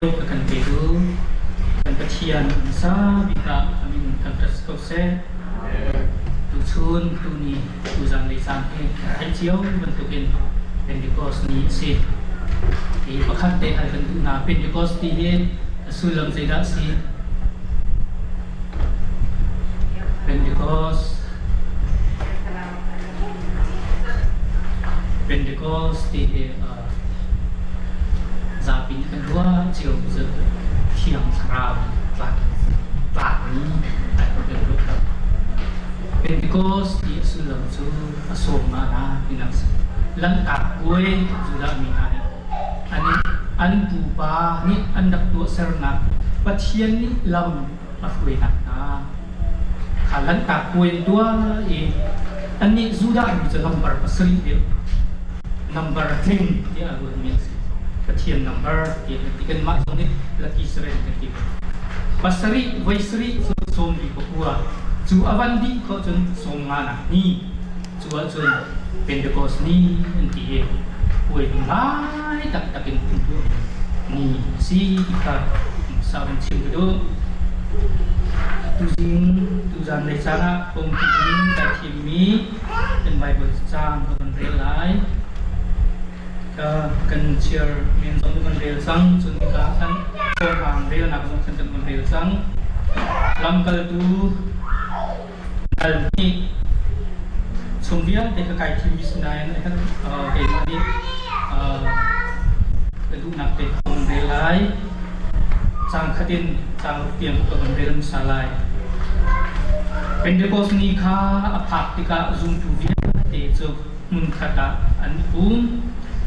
A kan petu kan Pathian hmasa bik ah a min thangṭhat si ko seh. Tuchun, tuni, tuzan lei caan hi theih cio bantukin Pentecost ni a si. Hi pakhat te hal kan duh hna. Pentecost ti hi a sullam zeidah a si? Pentecost Pentecost ti hi Zapi nih kan ruah cio cu Thiang Thlarau tlakmi ai kan ruah. Pentecost ti a sullam cu a sawm nga hna tinak a si. Lanhtak puai Judah mi hna nih an, an pupa nih an rak tuahsernak Pathian nih lam a hruainak hna kha Lanhtak puai an tuah i annih Judah mi cu lambar pasarih deuh number tling tiah a ruatmi an si. Pathian number tiah kan ti. Kanmah zong nih lucky seven kan ti. Pasarih voi sarih cu 44 cu a van dih khawh cun 50 nak ni cu ahcun Pentecost ni an ti i puai lunglai taktak in an tuah ni a si ti kha sa kan chim ka duh. Tuzing tuzan lei caan ah pumpi in kai thimmi kan Bible caang ka kan rel lai. Kan chair men zong kan rel cang. Cun hika khan thawngpang relnak zong khan kan rel cang. Lamkaltu Dal nih chung vialte ka kai thimmi si nain keimah nih ka duhnak te ka van rel lai. Caang khat in caang ruk tiang ka van rel hmasa lai. Pentecost ni kha a phak tikah zumtu vialte cu hmunkhat ah an i pum.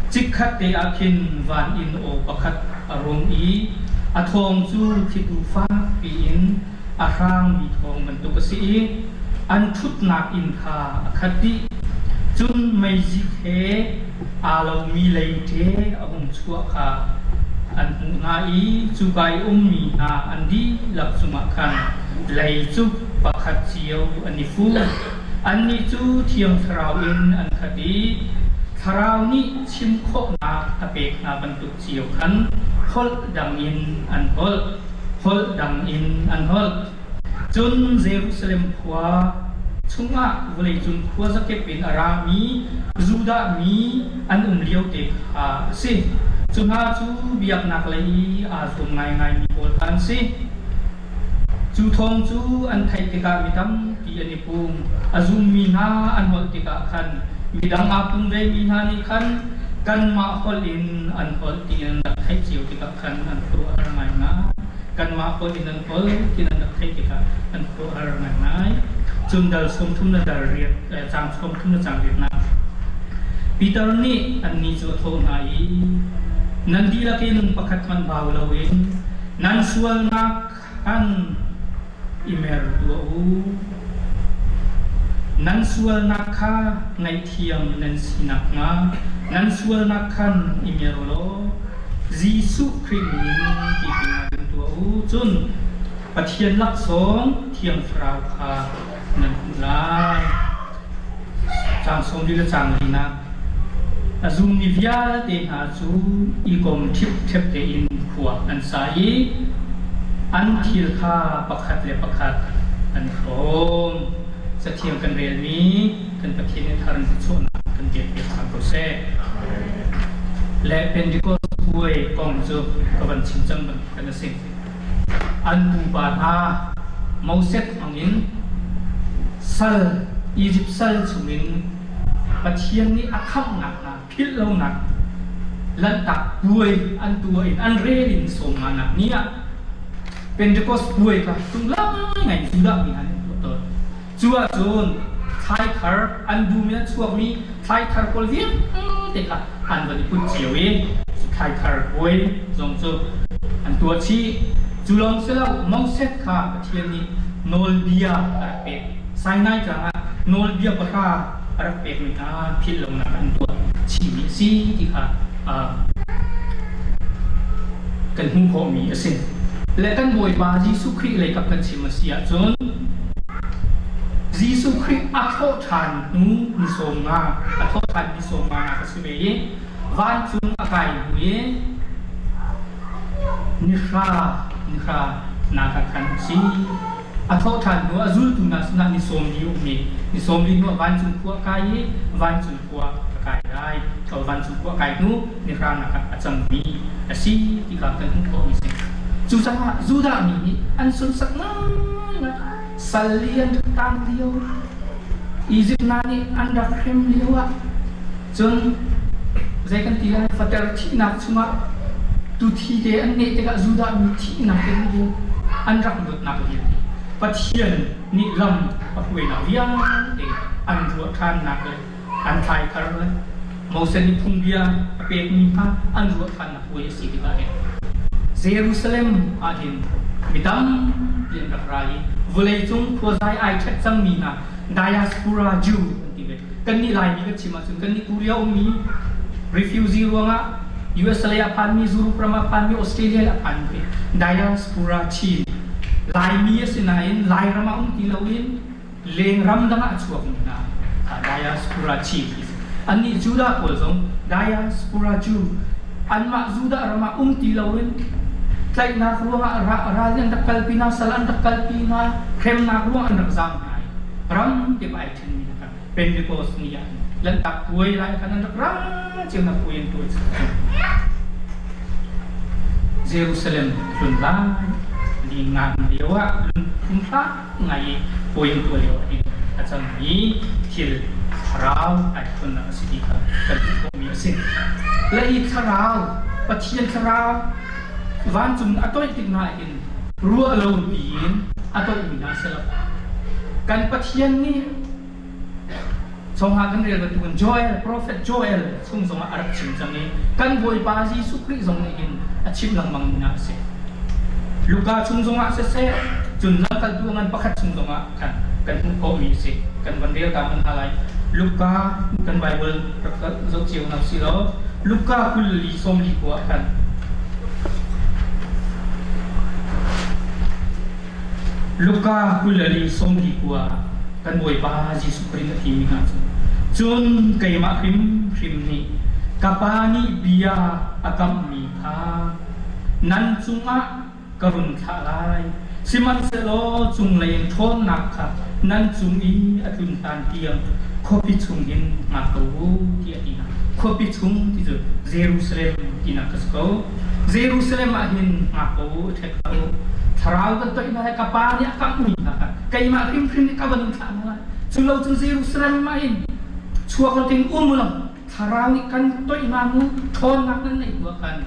Chikkhat te ah khin van in aw pakhat a rung i a thawng cu thlitu fakpi in a hrangmi thawng bantuk a si i an ṭhutnak inn kha a khat dih. Cun meizik he aa lomi leite a hung chuah kha an hmuh hna i cuka i ummi hna an dihlak cungah khan lei cu pakhat cio an i fu. Annih cu Thiang Thlarau in an khat i Thlarau nih chim khawhnak a pek hna bantuk cio khan holh dang in an holh. Holh dang in an holh. Cun Jerusalem khua chungah vawleicung khuazakip in a rami Judah mi an um lio te kha a si. Cu hna cu biaknak lei i aa zuam ngaingaimi pawl kha an si. Cu thawng cu an theih tikah mi tampi an i pum. A zummi hna an holh tikah khan midang aa pum vemi hna nih khan kanmah holh in an holh ti an rak theih cio tikah khan an khuaruahhar ngaingai. Kanmah holh in an holh ti an rak theih tikah an khuaruahhar ngaingai. Cun dal 30 le dal riat, caang 30 le caang riatnak. Peter nih annih cu a thawh hna i, Nan dihlak in pakhat hmanh bau loin nan sualnak khan i mer tuah u. Nan sualnak kha ngaihthiam nan si nakhnga nan sualnak khan i mer u law Jesuh Khrih min in tipilnak in tuah u. Cun Pathian laksawng Thiang Thlarau kha nan hmuh lai. Caang 40 le caang linak. A zummi vialte hna cu i kom ṭhipṭhep tein khua an sa i an thil kha pakhat le pakhat an i hrawm. Cathiang kan relmi kan Pathian nih thar in thluachuahnak kan pek hram ko seh. Le Pentecost puai kong cu ka van chim cang bantuk kan a si. An pupa hna Moses hmangin sal Izipt sal chungin Pathian nih a khamhnak hna philh lonak Lanhtak puai an tuah in an rel in sawm nganak ni ah Pentecost puai kha tung ngai Judah mi hna nih an tuah tawn. Cu ahcun thlai thar an dum in a chuakmi thlai thar pawl vialte kha an van i put cio i thlai thar puai zong cu an tuah chih. Cu lawng si lo Moses kha Pathian nih nawlbia a rak pek. Sinai tlang ah nawlbia pahra a rak pekmi hna philh lonak an tuah chihmi a si ti kha kan hmuh khawhmi a si. Le kan Bawipa Jesuh Khrih lei kap kan chim a si ahcun Jesuh Khrih a thawh ṭhan hnu ni 50 a thawh ṭhan ni 50 nak a si ve i vancung a kai hnu i Nihra nihra nak ah khan a si. A thawhṭhan hnu a zultu hna sinah ni 40 um i ni 40 hnu ah vancung khua a kai i vancung khua a kai lai. Vancung khua a kai hnu nihra nak ah a cangmi a si ti kha kan hmuh khawhmi a si. Cucaah Judah mi nih an sunsak ngaingai. Sal li an rak taan lio, Izipt hna nih an rak hrem lio ah cun zei kan ti lai fater thihnak chungah tuthi te an neh tikah Judah mi thihnak in an rak luatnak vialte Pathian nih lam a hruainak vialte an ruah ṭhannak le an thlai thar le Moses nih phungbia a pekmi hna an ruah ṭhannak puai a si tikah hin Jerusalem ah hin mi tampi an rak ra i vawleicung khuazai ai ṭhet cangmi hna diaspora Jew an ti ve. Kannih Laimi kan chim ahcun kannih Korea ummi refugee ruangah USA lei ah phanmi, Europe ram ah phanmi, Australia ah phanmi diaspora Chin Laimi a si nain Lairam ah um ti loin leng ram dang ah a chuakmi hna diaspora Chin ti si. Annih Judah pawl zong diaspora Jew anmah Judah ram ah um ti loin tlaihnak ruangah ral an rak kalpi hna, sal an rak kalpi hna, hremnak ruangah an rak zaam hna i ram kip ai ṭhenmi hna kha Pentecost ni ah Lanhtak puai lai khan an rak ra cio na puai an tuah Jerusalem tlun lai ni ngan lio ah lungphung hlah ngai i puai an tuah lio ah hin a cangmi thil thlarau ai ṭhawnnak a si ti kha kan hmuh khawhmi a si. Le i thlarau Pathian thlarau vancung a toih tik hna hin ruah lo piin a toihmi hna si lo. Kan Pathian nih Chungah kan rel bantukin Joel, Prophet Joel chung zongah a rak chim cang i kan Bawipa Jesuh Khrih zong nih hin a chim lengmang mi hna a si. Luka chung zongah siseh, cun lamkaltu ngan pakhat chung zongah khan kan hmuh khawhmi a si. Kan van rel ta hmanh hna lai. Luka kan Bible rak zoh cio hna usih law Luka 24 40 ah khan Luka 24 kan Bawipa Jesuh Khrih a timi hna cu cun keimah hrimhrim nih ka Pa nih bia a kamhmi kha nan cungah ka run thlah lai. Sihmanhsehlaw cunglei in ṭhawnnak kha nan cung i a tlun hlan tiang khuapi chung hin hngak ko u tiah a ti hna. Khuapi chung ti cu Jerusalem tinak a si ko. Jerusalem ah hin hngak ko u, ṭhek hlah u. Thlarau kan toih hna lai, ka Pa nih a kamhmi hna kha keimah hrimhrim nih ka van in thlah hna lai. Cu lo cun Jerusalem ah hin chuak loin um u law Thlarau nih kan toih hna mu, ṭhawnnak nan neih hnu ah khan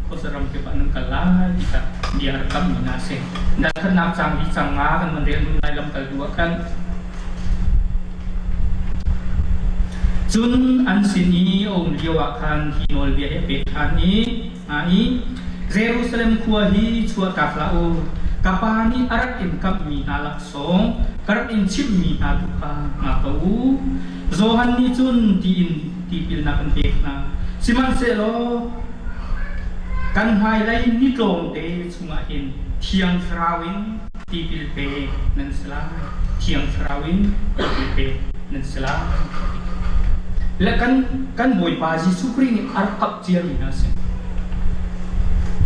khuaza ram kip ah nan kal lai ti kha bia rak kammi hna a si. Dalkhatnak caang hi caang nga kan van rel hnu lai lamkaltu ah khan Cun an sin i a um lioah khan hi nawlbia hi a pek ṭhan i hna i Jerusalem khua hi chuahtak hlah u. Ka Pa nih a rak in kamhmi hna laksawng ka rak in chimhmi hna tu kha hngak ko u. Johan nih cun tiin tipilnak an pek hna. Sihmanhsehlaw kan hmailei ni tlawmte chungah hin Thiang Thlarau in tipil pe nan si lai. Thiang Thlarau in tipil pe nan si lai. Le kan kan Bawipa Jesuh Khrih nih a rak kap ciami hna a si.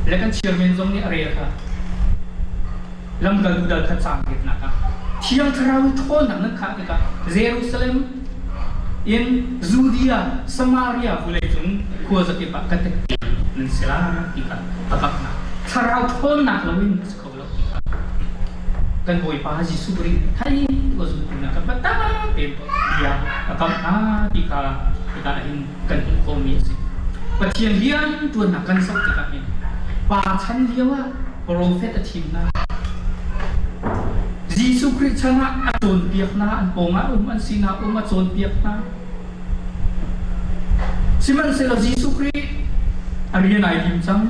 Le kan chairman zong nih a rel kha lamkaltu dal kha caang riatnak ah Thiang Thlarau ṭhawnnak nan khah tikah Jerusalem in Judea, Samaria vawleicung khuazakip ah ka tehte nan si lai ti kha a kapnak. Thlarau ṭhawnnak loin a si kho lo ti kha kan Bawipa Jesuh Khrih thei ka zultu hna kha biatak tein bia a kamh hna ti kha hika hin kan hmuh khawhmi a si. Pathian rian ṭuannak kan zoh tikah hin pa chan lio ah profet a thim hna. Jesuh Khrih chan ah a cawnpiak hna, an pawngah um an sinah um a cawnpiak hna. Sihmanhsehlaw Jesuh Khrih a rian ai lim cang.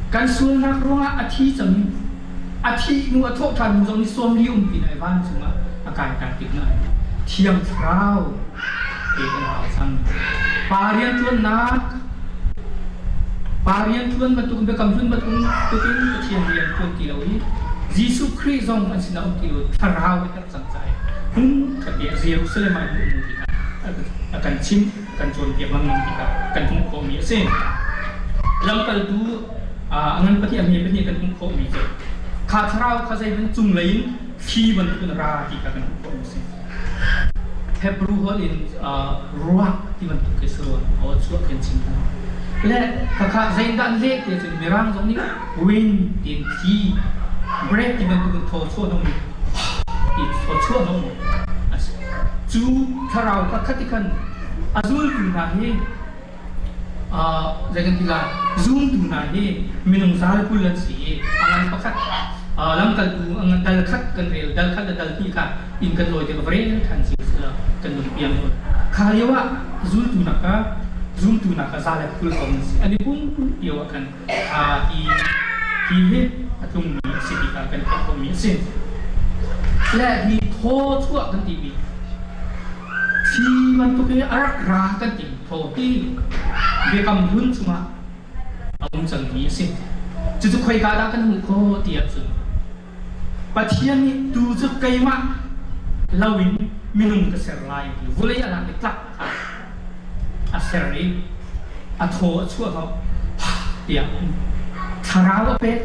Kan sualnak ruangah a thi cang i a thih hnu a thawhṭhan hnu zong ni 40 um pin ai vancung ah a kai tar tik na Thiang Thlarau pek an hau cang. Pa rianṭuannak Pa rianṭuan bantuk biakam hlun bantukin Pathian rian ṭuan ti lo i Jesuh Khrih zong an sinah um ti lo Thlarau a herh cang caah hmun khat te Jerusalem ah an um ti kha a kan chimh kan cawnpiak lengmang tikah kan hmuh khawhmi a si. Lamkaltu A ngan pahnih a hme pahnih kan hmuh khawhmi cu kha thlarau kha zeihmanh cunglei in thli bantukin ra ti kha kan hmuh khawhmi a si. Hebrew holh in ruak ti bantuk khi si rua aw chuah khi an chim hna. Le khakha zeidah an leh ti ahcun Mirang zong nih wind tiin thli breath ti bantukin thaw chuah hnawhmi ti thaw chuah hnawhmi a si. Cu thlarau kha khati khan a zultu hna hi zei kan ti lai zumtu hna hi minung za le 20 an si i a ngan pakhat lamkaltu a ngan dal khat kan rel dal khat le dal hnih kha inn kan lawi tik rel than si sila kan lung piang ko kha lio ah zultu nak ka zumtu nak ka za le 20 kong an si an i pum lio ah khan kha ti ti hi a tlungmi a si ti kha kan theih khawhmi a si le hi thaw chuah kan timi Thli bantuk i a rak ra kan ti thaw ti biakam hlun chungah a um cangmi a si. Cucu khoika dah kan hmuh khawh ti ahcun Pathian nih tu cu keimah loin minung ka ser lai ti vulei a lak i tlak kha a ser i a thaw a chuah hnawh tiah thlarau a pek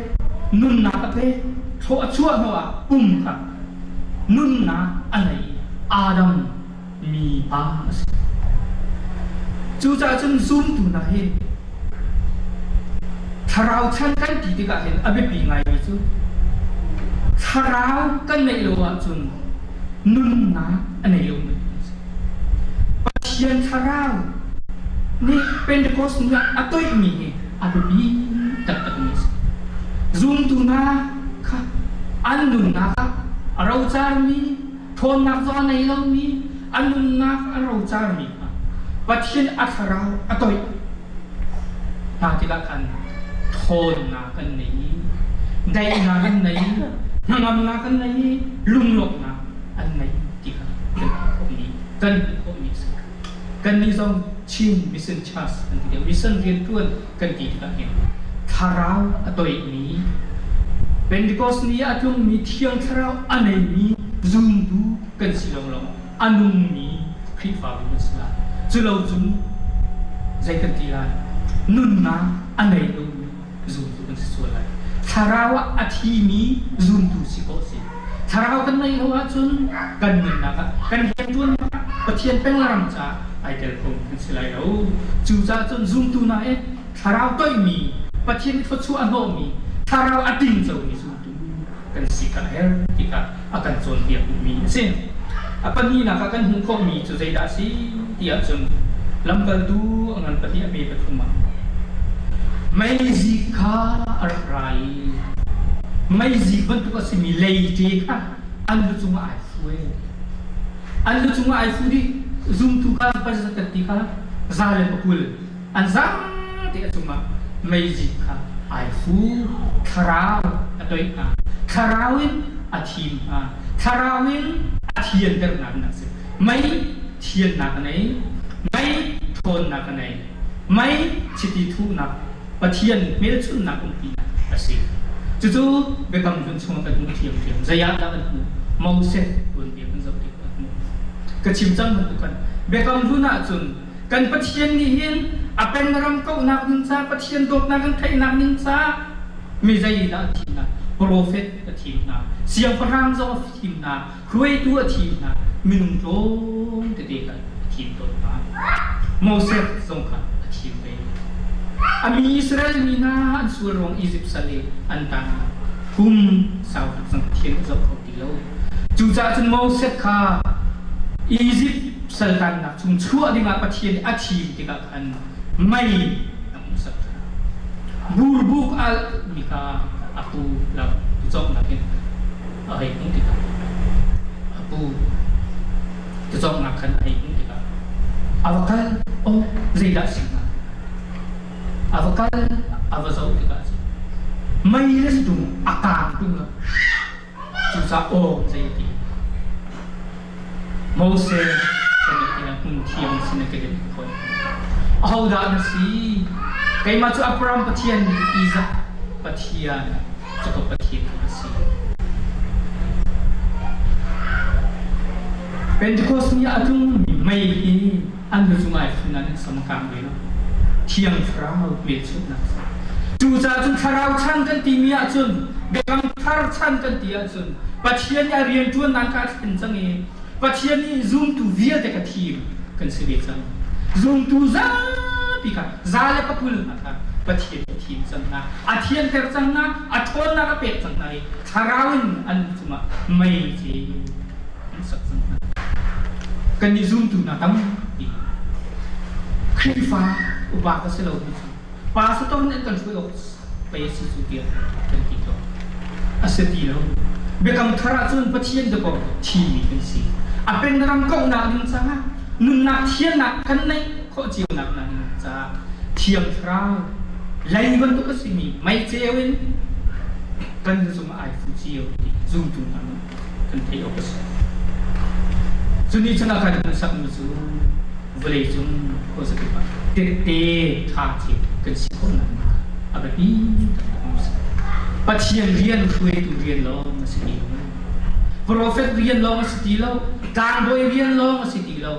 nunnak a pek thaw a chuah hnawh ah pum kha nunnak a ngei i Adam mipa a si. Cucaah cun zumtu hna hi thlarau chan kan ti tikah hin a biapi ngaimi cu thlarau kan neih lo ahcun nunnak a nei lomi a si. Pathian thlarau nih Pentecost ni ah a toihmi hi a biapi taktakmi a si. Zumtu hna kha an nunnak ah a rocarmi, ṭhawnnak zong a nei lomi, a nunnak a rocarmi kha Pathian a thlarau a toih hna tikah khan ṭhawnnak an nei i daihnak an nei i hnangamnak an nei i lunglawmhnak an nei ti kha kan hmuh khawhmi kan hmuh khawhmi a si. Kannih zong Chin Mission Church kan ti tikah mission rianṭuan kan ti tikah hin thlarau a toihmi Pentecost ni ah a tlungmi Thiang Thlarau a neimi zumtu kan si lawnglawng a nungmi Khrihfabu kan si lai. Cu lo cun zei kan ti lai? Nunnak a nei lomi zumtu kan si sual lai. Thlarau ah a thimi zumtu si khawh si. Thlarau kan neih lo ahcun kan nunnak ah kan rianṭuannak ah Pathian pengram caah ai tel kho kan si lai lo. Cucaah cun zumtu hna hi thlarau toihmi, Pathian thluachuah a hnawhmi, thlarau a tingcomi zumtu kan si kha a herh ti kha a kan cawnpiak duhmi a si. A pahnihnak ah kan hmuh khawhmi cu zeidah a si ti ahcun lamkaltu a ngan pahnih a pe pathum ah meizik kha a rak ra i meizik bantuk a simi leite kha an lu cungah ai fu e. An lu cungah ai fu dih zumtu kha pasat kan ti kha za le pakul an zate a cungah meizik kha ai fu thlarau a toih hna thlarau in a thim hna thlarau in a thianter hna nak si mei thiannak a nei mei ṭhawnnak a nei mei chiti thuhnak Pathian hmelchunhnak umpinak a si cucu biakam hlun chungah kan hmuh ṭhiamṭhiam zei ah dah kan hmuh Moses tuanbia kan zoh tik kan hmuh ka chim cang bantuk khan biakam hlun ahcun Kan Pathian nih hin a penram kauhnak ding ca, Pathian dawtnak kan theihnak ding ca mi zeidah a thim hna? Profet a thim hna, siangpahrang zong a thim hna, hruaitu a thim hna, minung tlawm tete kha a thim tawn hna. Moses zong kha a thim ve. A mi Israel mi hna an sual ruang Izipt sal i an tang kum sau tuk cang Pathian a zoh kho ti lo. Cucaah cun Moses kha Izipt saltannak chung chuah dingah Pathian nih a thim tikah khan mei a hmuhsak hna. Burbuk alh mi kha a pu lam tucawknak in a hei hmuh tikah a pu tucawknak khan a hei hmuh tikah a va kal oh zeidah si hnga a va kal a va zoh tikah cun mei le si tung a kaang tung lo Cucaah aw zei a ti. Moses kan i tina hmun thiang sin a ka din khawh. Ahodah na si? Keimah cu Abraham Pathian, Isaac Pathian, Jacob Pathian ka si. Pentecost ni ah a tlungmi mei hi an lu cungah i fun an sam kang ve lo. Thiang Thlarau hmelchunhnak a si. Cucaah cun thlarau chan kan timi ahcun biakam thar chan kan ti ahcun Pathian nih a rianṭuannak kha a thlen cang i Pathian nih zumtu vialte kha thim kan si ve cang. Zumtu zapi kha za le pakul hna kha Pathian nih a thim cang hna. A thianter cang hna, a ṭhawnnak a pek cang hna i thlarau in an cungah mei ci an sak cang hna. Kannih zumtu hna tampi Khrihfa upa ka si lo mi cu pastor nih an kan hruai awk pei a si cu tiah kan ti tawn. A si ti lo. Biakam thar ahcun Pathian dakaw thimmi kan si. A penram kauhnak ding caah nunnak thiannak kan neih khawh cionak hna ding caah Thiang Thlarau lei bantuk a simi mei ceu in kan cungah ai fu cio ti zumtu hna nih kan theih awk a si. Cu ni chan ah khan kan sakmi cu vawleicung khuazakip ah tette ṭha ci kan si khawhnak ding a biapi taktak a si. Pathian rian hruaitu rian lawng a si ti lo. Profet rian lawng a si ti lo. Tlangbawi rian lawng a si ti lo.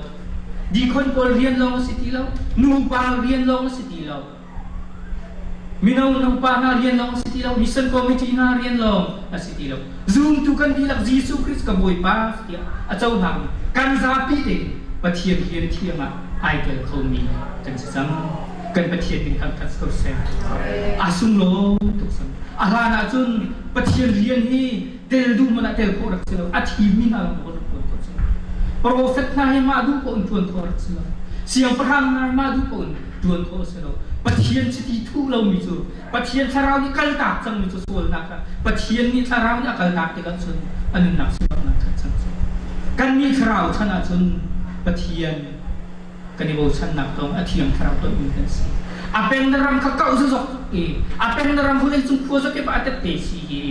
Deacon pawl rian lawng a si ti lo. Nupa rian lawng a si ti lo. Mino nupa hna rian lawng a si ti lo. Mission committee hna rian lawng a si ti lo. Zumtu kan dihlak Jesuh Christ ka Bawipa tiah a cohlangmi kan zapi te Pathian rian thiang ah ai tel khomi kan si cang. Kan Pathian min thangthat ko seh. A sunglawi tuk cang. A hlan ahcun Pathian rian hi tel duh man ah tel khawh rak si lo. A thimmi hna lawng rak tuan khawh si. Profet hna hi mah duh ko in tuan khawh rak si lo. Siangpahrang hna hi mah duh ko in tuan khawh si lo. Pathian chiti thuh lomi cu Pathian thlarau nih kaltak cangmi cu sualnak kha Pathian nih thlarau nih a kaltak tikah cun a nunnak sifaknak kha cang cu. Kannih thlarau chan ahcun Pathian kan i bochannak tong a thiang thlarau tonmi kan si. A pennak ram kha kauh zazok i a pennak ram vawlei cung khua zakip ah a tette si i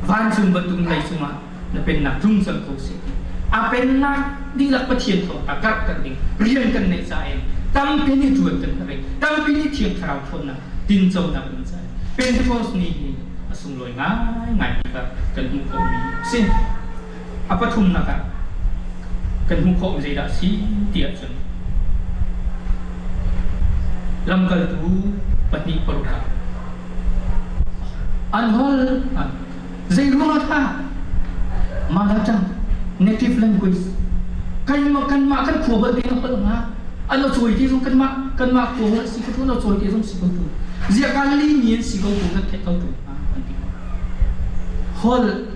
vancung bantuk lei cungah na pennak tlung cang ko seh ti a pennak dihlak Pathian thawngtha karhter ding rian kan neih caah in tampi nih ṭuan kan herh i tampi nih Thiang Thlarau ṭhawnnak tinconak ding caah Pentecost ni hi a sunglawi ngaingai ti kha kan hmuh khawhmi a si. A pathumnak ah kan hmuh khawhmi zeidah a si ti ahcun lamkaltu pahnih paruk ah an hol zei ruangah dah mother tongue native language kanmah kanmah kan khua holh te na holh hnga an cawi te zong kanmah kanmah khua holh si ko tu an cawi te zong si ko tu zia Galilee mi an si ko tu kan theih ko tu an ti holh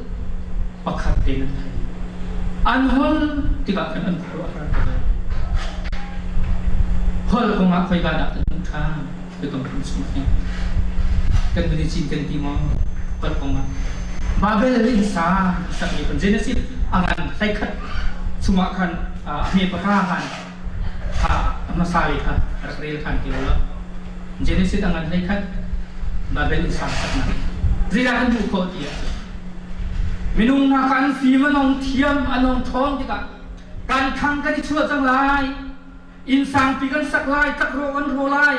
pakhat te nan thei an holh tikah khan an khuaruah har ko holh kongah khoika dah kan um ṭhan biakam phun chung hi kan vun i cinken ti maw holh kongah Babel inn sa sakmi kan Genesis a ngan hleikhat chungah khan a hme pahra han kha a hmasa lei kha rak rel than ti lo Genesis a ngan hleikhat Babel inn sang saknak zeidah kan hmuh khawh ti ahcun minung hna kha an fim an ong thiam an ong ṭhawng tikah kan thang kan i chuah cang lai inn sangpi kan sak lai tlakrawh kan raw lai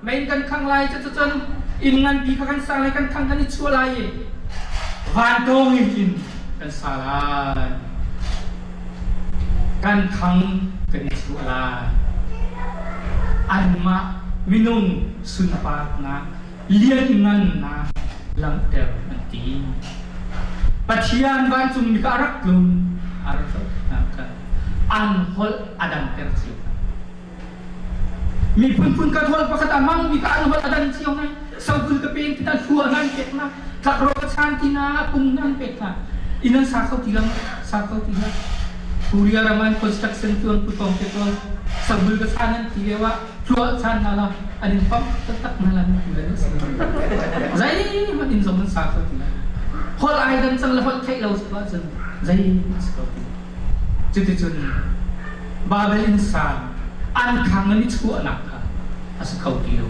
mei kan khang lai cuticun inn nganpi kha kan sa lai kan khang kan i chuah lai i vantawng in inn kan sa lai kan khang kan i chuah lai anmah minung sunparnak lianngannak langhter an ti Pathian vancungmi kha a rak tlun a rak zoh hna an holh a danter cio hna. Miphun phun ka holh pakhat a hmangmi kha an holh a dan cio hna. Sopul ka pen ti hna, hlua hna an pek hna, tlakrawh ka chan ti hna, pung hna an pek hna. Inn an sa kho ti lo, sa kho ti hlah. Korea ram an construction tuan putong te tuan sabul ka chan an ti lio ah hlua chan hna la an in pamh taktak hna la nan tu le si. Zeihmanh inn zong an sa kho ti lo. Holh ai dan cang le holh theih lo si ahcun zeihmanh si kho ti lo. Cuticun Babel innsang an thang an i chuahnak kha a si kho ti lo.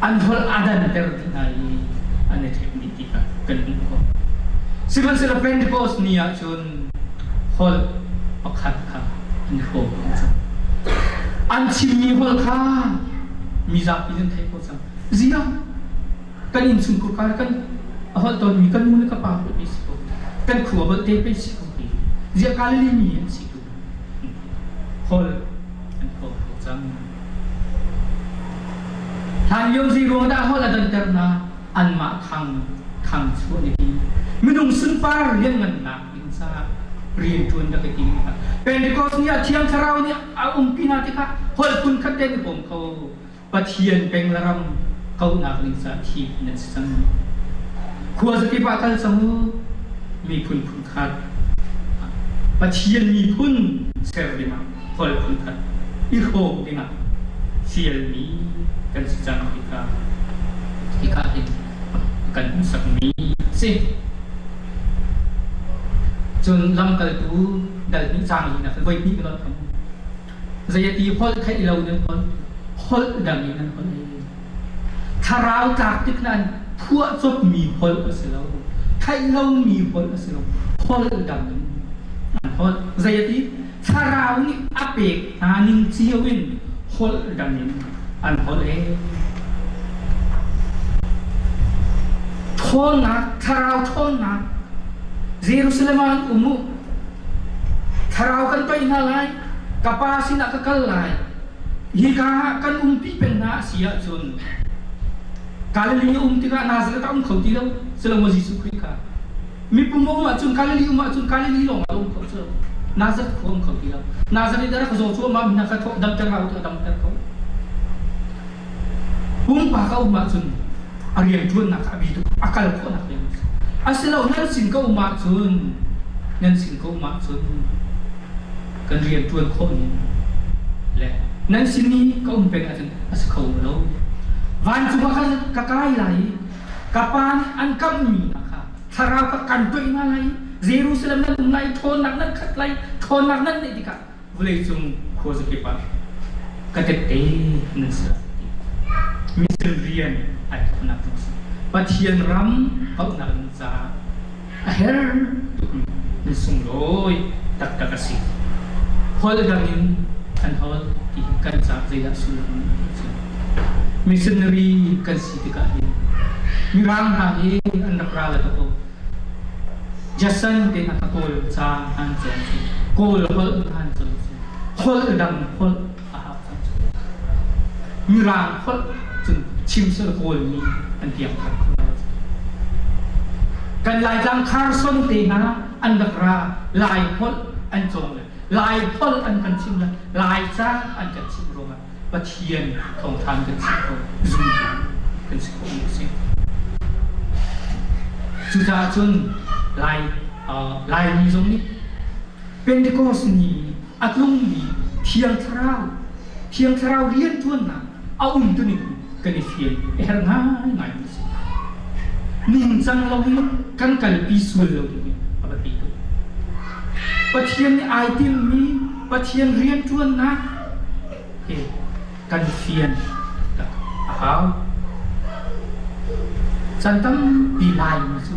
An holh a danter dih hna i an i ṭhek dih ti kha kan hmuh khawh. Sihmanhsehlaw Pentecost ni ah cun holh pakhat kha an i hrawm ko cang. An chimmi holh kha mizapi nih an theih khawh cang. Ziah kan innchungkhur kha kan a holh tawnmi kan nu le ka pa holh pe si ko kan khua holh te pe si ko ti ziah Galilee mi an si tu holh an khawm ko cang. Hlanlio zei dah holh a danter hna? Anmah thang thang chuah na ti. Minung sunpar lianngannak ding caah rianṭuan rak i tim hna. Pentecost ni ah Thiang Thlarau nih a umpi hna tikah holh phunkhat te an i bawm kho. Pathian peng le ram kauhnak ding caah thim nan si cang. Khua zakip ah kal cang u. Miphun phunkhat Pathian miphun ser dingah holh phunkhat i hrawm dingah fialmi kan si cang tikah hika hin kan hmuhsakmi a si. Cun lamkaltu dal hnih caang linak voi hnih ka lawt Zei a ti holh theih lo nan holh, holh dang in nan holh ei. Thlarau tlak tik nain phuahcopmi holh a si lo. Theih lomi holh a si lo. Holh dang in an holh. Zei a ti? Thlarau nih a pek hna ning cio in holh dang in an holh ee. Ṭhawnnak, thlarau ṭhawnnak. Jerusalem ah an um u. Thlarau kan toih hna lai. Ka pa sinah ka kal lai. Hika ah kan umpi peng hna a si ahcun Galilee a um tikah Nazareth ah um kho ti lo silo maw Jesuh Khrih kha mipum a um ahcun Galilee um ahcun Galilee lawng ah um kho cu Nazareth khua um kho ti lo Nazareth a rak zaw cuahmah mi hna kha thawh damter hau tiah damter ko pumpak a um ahcun a rianṭuannak a bi tuk a kal khawhnak ding asilo nan sin ka um ahcun nan sin ka um ahcun kan rianṭuan khawh ning le nan sin i ka um peng ahcun a si kho lo. Vancung ah khan ka kai lai i ka pa nih an kamhmi hna kha thlarau ka kan toih hna lai i Jerusalem nan um lai i ṭhawnnak nan khat lai, ṭhawnnak nan neih tikah vawleicung khuazakip ah ka tette nan si lai ti. Mission rian ai thawknak cu a si. Pathian ram kauhnak ding caah a her tukmi an sunglawi taktak a si. Holh dang in an holh ti hi kan caah zeidah sullam a ngeih ti a si. Missionary kan si tikah hin Mirang hna hi an rak ra le ko. Jason te hna kha Kawl ca an cawng cu. Kawl holh hna an cawng cu. Holh dang holh a hak cang cu. Mirang holh cun chim sel Kawlmi an piangthar kho lo. Kan Laitlang Carson te hna an rak ra Lai holh an cawng le Lai holh an kan chim le Laica an kan chimh ruangah Pathian thawngtha an kan chimh kho zumtu kan si khawh mi a si. Cucaah cun Lai uh, Laimi zong nih Pentecost ni a tlungmi Thiang Thlarau, Thiang Thlarau rianṭuannak a umtuning kan i fian a herh ngaingai mi a si. Ningcang loin kan kalpi sual lo ding hi a biapi tuk. Pathian nih ai timmi Pathian rianṭuannak hi kan fian tak a hau. Chan tampi Laimi cu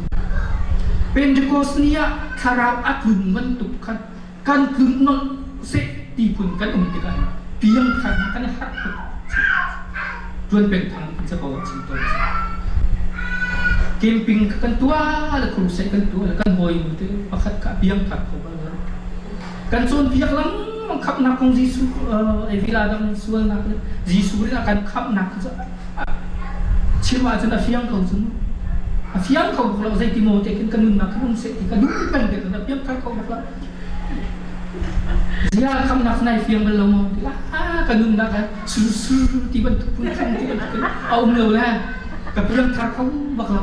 Pentecost ni ah thlarau a tlun bantuk khan kan tlun nolh seh ti phun kan um tikah piangthar hna kan i harh tuk. Tuan peng thang in capo ah chim tawn si. Camping kha kan tuah le crusade kan tuah le kan hawi nu te pakhat kha piangthar kho bal lo. Kan cawnpiak lengmang khamhnak kong Jesuh vila dang sualnak le Jesuh nih a kan khamhnak cu chim ahcun a fiang ko cun a fiang kho bak lo zeiti maw te khin ka nunnak khin um seh ti ka duh peng te khin a piang thar kho bak lo zia khamhnak nai fiang bal lo maw ti ah ka nunnak ah sur sur ti bantuk phun khan ti bantuk a um lo le ka piang thar kho bak lo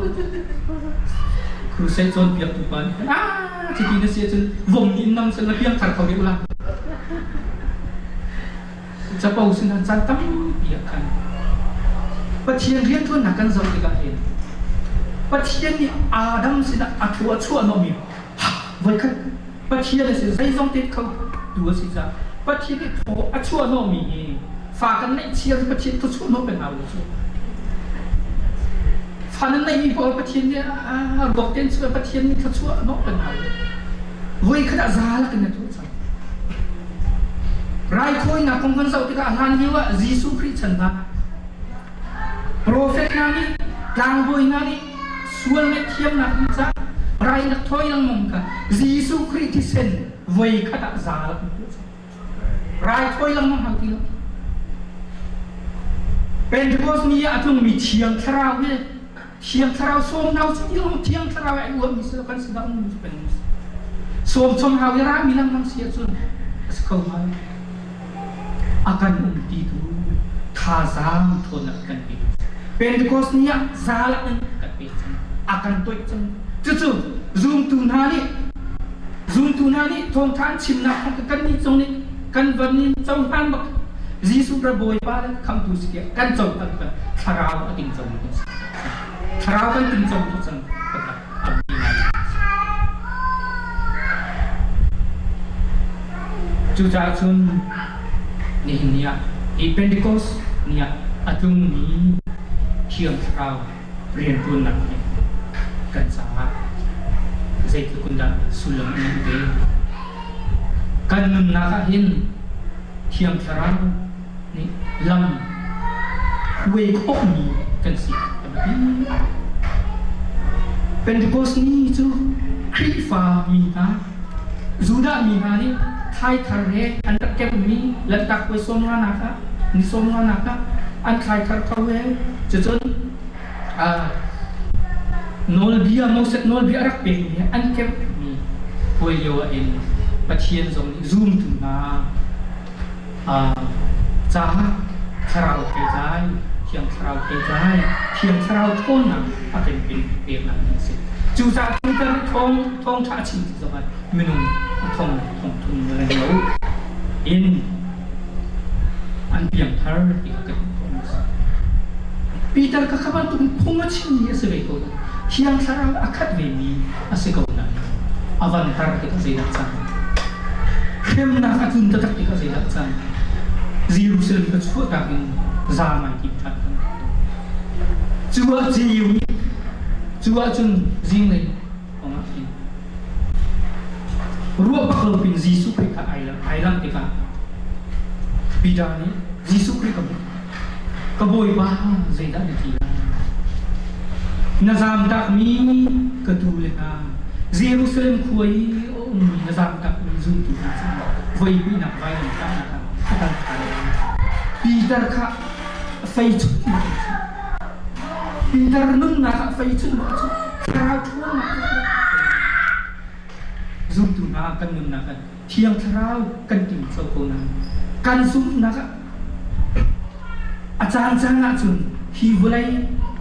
crusade cawnpiaktu pa nih ah Cuti na si ahcun vom nih in nam seh na piangthar kho deuh lai. Capo sin caan tampi ah khan Pathian rianṭuannak kan zoh tikah hin Pathian nih Adam sinah a thaw a chuah hnawhmi voikhat Pathian a si zeizong te kho tu a si caah Pathian nih thaw a chuah hnawhmi hi fa kan neih chia Pathian thaw chuah hnawh peng hau lo cu. Fa nan neihmi pawl Pathian nih a ruak tein chuah Pathian nih thluachuah hnawh kan hau. Voi khat ah za lakin na tuah cang. Raithawinak kong kan zoh tikah hlan lio ah Jesuh Khrih chan hna profet hna nih tlangbawi hna nih sual ngaihthiamnak ding caah rai rak thawi lengmang kha Jesuh Khrih thisen voi khat ah za lakin tuah cang. Raithawi lengmang hau ti lo. Pentecost ni ah a tlungmi Thiang Thlarau hi Thiang Thlarau sawm hna usih ti lawng Thiang Thlarau ai uammi si lo kan sinah ummi cu kan si. Sawm chom hau i rami lengmang si ahcun a si kho hnga lo. A kan umpitu thazaang ṭhawnnak kan pe. Pentecost ni ah zalak in kan pek cang. A kan toih cang. Cucu zumtu hna nih zumtu hna nih thawngṭha an chimnak thawng kan nih zong nih kan van in cohlan bak Jesuh ra Bawipa le khamtu si tiah kan cohlan kan thlarau a ting comi kan si. Thlarau kan ting co tu cang a bi ngai. Cucaah cun nihin ni ah hi Pentecost ni ah a tlungmi Thiang Thlarau rianṭuannak nih kan caah zeitluk in dah sullam a ngeih ve. Kan nunnak ah hin Thiang Thlarau nih lam hruai khawhmi kan si a biapi. Pentecost ni cu Khrihfa mi hna, Judah mi hna nih thlaithar he an rak kemhmi Lanhtak puai sawmnganak ah ni sawmnganak ah an thlaithar tho he cucun nawlbia Moses nawlbia a rak pekmi he an kemhmi puai lio ah hin Pathian zong nih zumtu hna caah thlarau theitlai, Thiang Thlarau theitlai, Thiang Thlarau ṭhawnnak a kan peknak a si. Cucaah Peter nih thawngṭha a chim tik zongah minung a thong thong thum reng lo in an piangthar ti kha kan hmuh a si. Peter kha kha bantukin phung a chimmi a si ve ko na. Thiang Thlarau a khat vemi a si ko na. A van tar tikah zeidah cang? Hremnak a tlun taktak tikah zeidah cang? Jerusalem ka chuahtak in zaam ai tim ṭhan cang. Cu ah Jew nih cu ahcun zinglei kongah hin ruah bak lo pin Jesuh Khrih kha ai lang ai lang tikah Peter nih Jesuh Khrih ka hmuh ka Bawipa zeidah na ti lai na zaamtakmi ka tuu le hna Jerusalem khua i a ummi na zaamtakmi zumtu hna caah voi hnihnak vailamtahnak ah a kal ṭhan Peter kha fei chunh in a chuh Peter nunnak ah fei chunh a chuh thlarau ṭhawnnak zumtu hna kan nunnak ah Thiang Thlarau kan tingco ko nain kan zumhnak ah a caancaan ahcun hi vawlei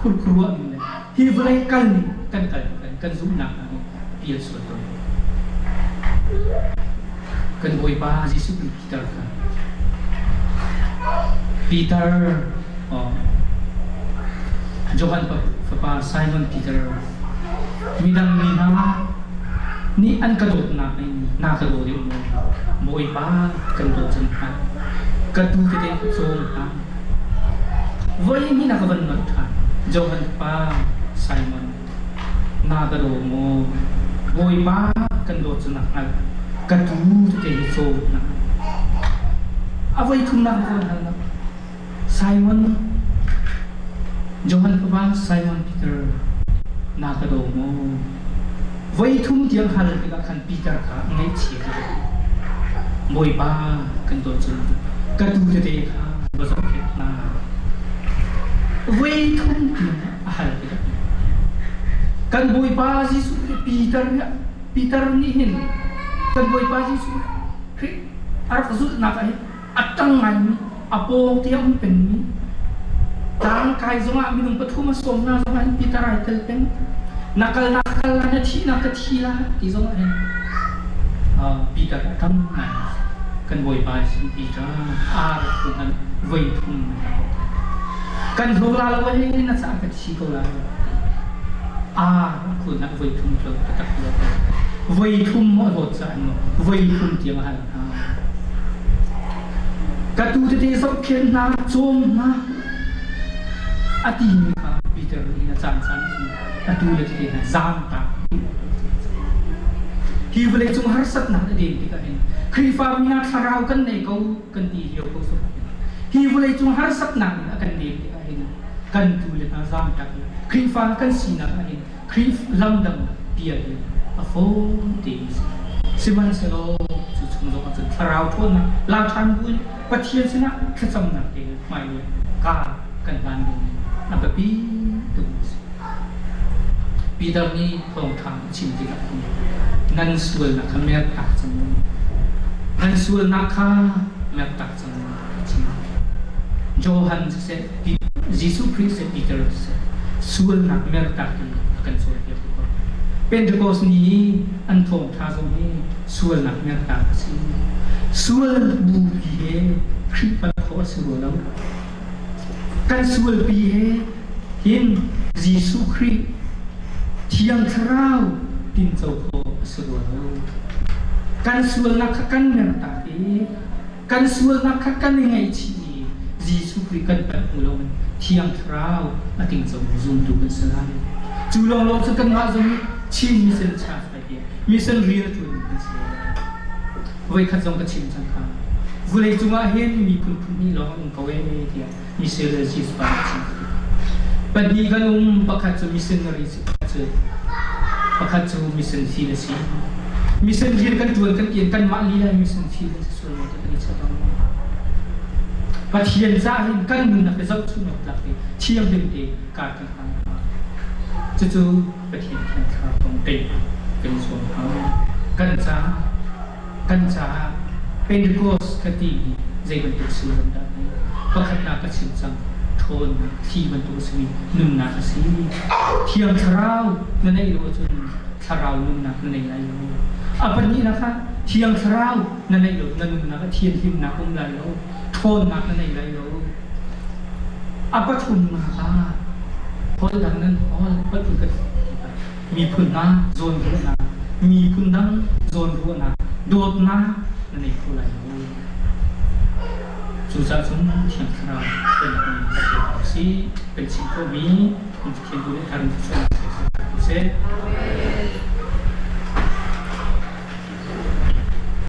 khurkhuruah ning le hi vawlei kal ning kan kal kan zumhnak hna nih pial sual tawn. Kan Bawipa Jesuh Khrih Peter kha Peter oh, Johan fapa Simon Peter midang mi hna nih an ka dawtnak in na ka daw deuh maw? Bawipa kan dawt cang hna. Ka tuu tete ka cawm hna. Voi hnih na ka van nolh ṭhan. Johan pa Simon, na ka daw maw? Bawipa kan dawt cu na hngalh. Ka tuu tete hi cawm hna. A voi thumnak na ka van hal nak. Simon, Johan fapa Simon Peter, na ka daw maw? Voi thum tiang hal tikah khan Peter kha a ngaihchia tuk. Bawipa kan dawt cun ka tuu tete kha va zohkhenh hna. Voi thum tiang a hal tikah kan Bawipa Jesuh Khrih Peter nih Peter nih hin kan Bawipa Jesuh Khrih a rak zulhnak ah hin a ṭang ngaimi a pawng te a um pengmi tlangkai zongah minung pathum a sawm hna zongah hin Peter ai tel peng na kal na kal la na thi na ka thi la ti zongah hin Peter a ṭang ngai kan Bawipa sin Peter ar thum han voi thum kan hlo la lo he na caah ka thi ko la ar khun han voi thum tlo taktak lo voi thum mo hlawt ca an voi thum tiang hal Ka tuu tete zohkhenh hna, cawm hna a timi kha Peter nih a caancaan cun a tuu le tete hna zaangtak Hi vawleicung harsatnak a den tikah hin Khrihfami hna thlarau kan nei ko kan ti lio ko sawh hi vawleicung harsatnak in a kan den tikah hin kan tuu le hna zaangtak in Khrihfa kan sinak ah hin Khrih lamdang pial hi a fawn te a si. Sihmanhsehlaw cu chung zong ahcun thlarau ṭhawnnak la ṭhan buin Pathian sinah thlacamnak te hmailei ka kan. kan hlan ding a biapi tuk a si. Peter nih thawngṭha a chim tikah nan sualnak kha mertak cang u. Nan sualnak kha mertak cang u a chim. Johan siseh, Jesuh Khrih siseh, Peter siseh, sualnak mertak in a kan cawnpiak ko. Pentecost ni i an thawngṭha zong hi sualnak mertak a si. Sual bupi he Khrih panh khawh a si rua lo. Kan sualpi he hin Jesuh Khrih Thiang Thlarau tinco khawh a si rua lo. Kan sualnak kha kan mertak i kan sualnak kha kan i ngaihchih i Jesuh Khrih kan panh hnu lo in Thiang Thlarau a tingco zumtu kan si lai. Cu lawnglawng cu kanmah zong nih Chin Mission Church hi mission rian a ṭuanmi kan si. Voikhat zong ka chim cang kha. Vulei cungah hin miphun phun hnih lawng an um ko ee tiah missiologist pa nih a chim. Pahnih kan um, pakhat cu missionary si, pakhat cu mission field a si. Mission rian kan ṭuan kan ṭian kanmah lila in mission field kan si sual maw ti kan i check ang. Pathian ca hin kan nunnak hi zohchunh awk tlak te thianghlim te kar kan hlan hna. Cucu Pathian Thiang Thlarau kong tei kan i zuam hau. Kan caah kan caah Pentecost ka ti hi zei bantuk sullam dah a Pakhatnak ka chim cang ṭhawnnak thli bantuk a simi nunnak a si. Thiang Thlarau na neih lo ahcun Thlarau nunnak na nei lai lo. A pahnihnak ah Thiang Thlarau na neih lo na nunnak a thianhlimnak um lai lo. Ṭhawnnak na nei lai lo. A pathumnak ah holh dang nan holh holh phun kan miphun hna zawnruahnak miphun dang zawnruahnak dawtnak na nei kho lai lo. Cucaah cun Thiang Thlarau pennak si si kan chim khawhmi Pathian tu nih kan seh.